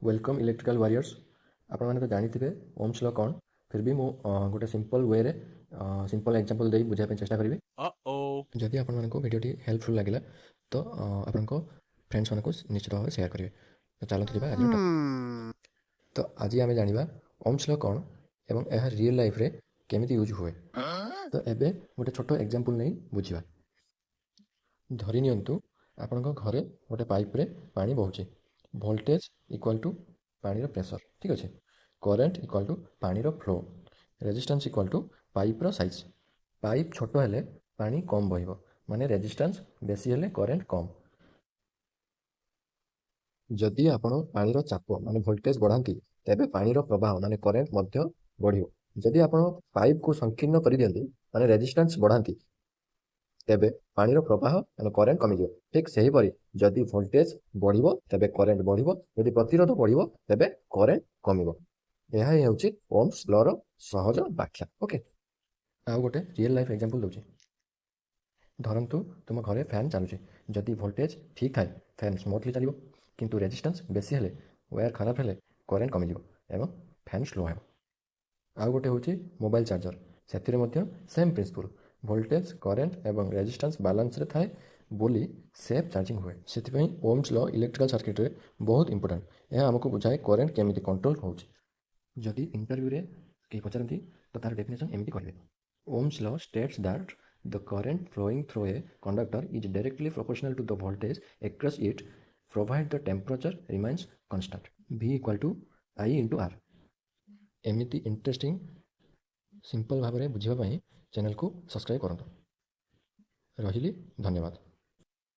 Welcome electrical warriors. ଆପଣମାନେ ତ ଜାଣିଥିବେ ଓମ୍ସ ଲ କ'ଣ, ଫିର୍ ବି ମୁଁ ଗୋଟେ ସିମ୍ପଲ୍ ୱେରେ ସିମ୍ପଲ୍ ଏକ୍ଜାମ୍ପଲ୍ ଦେଇ ବୁଝାଇବା ପାଇଁ ଚେଷ୍ଟା କରିବି। ଯଦି ଆପଣମାନଙ୍କୁ ଭିଡ଼ିଓଟି ହେଲ୍ପଫୁଲ୍ ଲାଗିଲା, ତ ଆପଣଙ୍କ ଫ୍ରେଣ୍ଡସ୍ମାନଙ୍କୁ ନିଶ୍ଚିତ ଭାବରେ ସେୟାର କରିବେ। ତ ଚାଲନ୍ତୁ ଯିବା ଆଜିର ଟପିକ୍। ତ ଆଜି ଆମେ ଜାଣିବା ଓମ୍ସ ଲ କ'ଣ ଏବଂ ଏହା ରିଏଲ୍ ଲାଇଫ୍ରେ କେମିତି ୟୁଜ୍ ହୁଏ। ତ ଏବେ ଗୋଟେ ଛୋଟ ଏକ୍ଜାମ୍ପଲ୍ ନେଇ ବୁଝିବା। ଧରି ନିଅନ୍ତୁ, ଆପଣଙ୍କ ଘରେ ଗୋଟେ ପାଇପ୍ରେ ପାଣି ବହୁଛି। ଭୋଲ୍ଟେଜ୍ ଇକ୍ୱାଲ୍ ଟୁ ପାଣିର ପ୍ରେସର, ଠିକ୍ ଅଛି? କରେଣ୍ଟ ଇକ୍ୱାଲ୍ ଟୁ ପାଣିର ଫ୍ଲୋ। ରେଜିଷ୍ଟାନ୍ସ ଇକ୍ୱାଲ୍ ଟୁ ପାଇପ୍ର ସାଇଜ୍। ପାଇପ୍ ଛୋଟ ହେଲେ ପାଣି କମ୍ ବହିବ, ମାନେ ରେଜିଷ୍ଟାନ୍ସ ବେଶୀ ହେଲେ କରେଣ୍ଟ କମ୍। ଯଦି ଆପଣ ପାଣିର ଚାପ ମାନେ ଭୋଲ୍ଟେଜ୍ ବଢ଼ାନ୍ତି, ତେବେ ପାଣିର ପ୍ରବାହ ମାନେ କରେଣ୍ଟ ମଧ୍ୟ ବଢ଼ିବ। ଯଦି ଆପଣ ପାଇପ୍କୁ ସଂକୀର୍ଣ୍ଣ କରିଦିଅନ୍ତି, ମାନେ ରେଜିଷ୍ଟାନ୍ସ ବଢ଼ାନ୍ତି, ତେବେ ପାଣିର ପ୍ରବାହ ମାନେ କରେଣ୍ଟ କମିଯିବ। ଠିକ୍ ସେହିପରି ଯଦି ଭୋଲ୍ଟେଜ୍ ବଢ଼ିବ, ତେବେ କରେଣ୍ଟ ବଢ଼ିବ। ଯଦି ପ୍ରତିରୋଧ ବଢ଼ିବ, ତେବେ କରେଣ୍ଟ କମିବ। ଏହା ହିଁ ହେଉଛି ଓମ୍ସ ଲର ସହଜ ବ୍ୟାଖ୍ୟା। ଓକେ, ଆଉ ଗୋଟେ ରିଏଲ୍ ଲାଇଫ୍ ଏକ୍ଜାମ୍ପଲ୍ ଦେଉଛି। ଧରନ୍ତୁ ତୁମ ଘରେ ଫ୍ୟାନ୍ ଚାଲୁଛି। ଯଦି ଭୋଲ୍ଟେଜ୍ ଠିକ୍ ଥାଏ, ଫ୍ୟାନ୍ ସ୍ମୁଥଲି ଚାଲିବ। କିନ୍ତୁ ରେଜିଷ୍ଟାନ୍ସ ବେଶୀ ହେଲେ, ୱାୟାର ଖରାପ ହେଲେ କରେଣ୍ଟ କମିଯିବ ଏବଂ ଫ୍ୟାନ୍ ସ୍ଲୋ ହେବ। ଆଉ ଗୋଟେ ହେଉଛି ମୋବାଇଲ୍ ଚାର୍ଜର। ସେଥିରେ ମଧ୍ୟ ସେମ୍ ପ୍ରିନ୍ସିପଲ୍। ଭୋଲ୍ଟେଜ୍, କରେଣ୍ଟ ଏବଂ ରେଜିଷ୍ଟାନ୍ସ ବାଲାନ୍ସରେ ଥାଏ ବୋଲି ସେଫ୍ ଚାର୍ଜିଂ ହୁଏ। ସେଥିପାଇଁ ଓମ୍ସ ଲ ଇଲେକ୍ଟ୍ରିକାଲ୍ ସର୍କିଟ୍ରେ ବହୁତ ଇମ୍ପୋର୍ଟାଣ୍ଟ। ଏହା ଆମକୁ ବୁଝାଏ କରେଣ୍ଟ କେମିତି କଣ୍ଟ୍ରୋଲ୍ ହେଉଛି। ଯଦି ଇଣ୍ଟରଭ୍ୟୁରେ କେହି ପଚାରନ୍ତି, ତ ତାର ଡେଫିନେସନ୍ ଏମିତି କହିବେ: Ohm's law states that the current flowing through a conductor is directly proportional to the voltage across it, provided the temperature remains constant. V equal to I into R. ଏମିତି ଇଣ୍ଟରେଷ୍ଟିଂ ସିମ୍ପଲ୍ ଭାବରେ ବୁଝିବା ପାଇଁ ଚ୍ୟାନେଲକୁ subscribe କରନ୍ତୁ। ରହିଲି, ଧନ୍ୟବାଦ।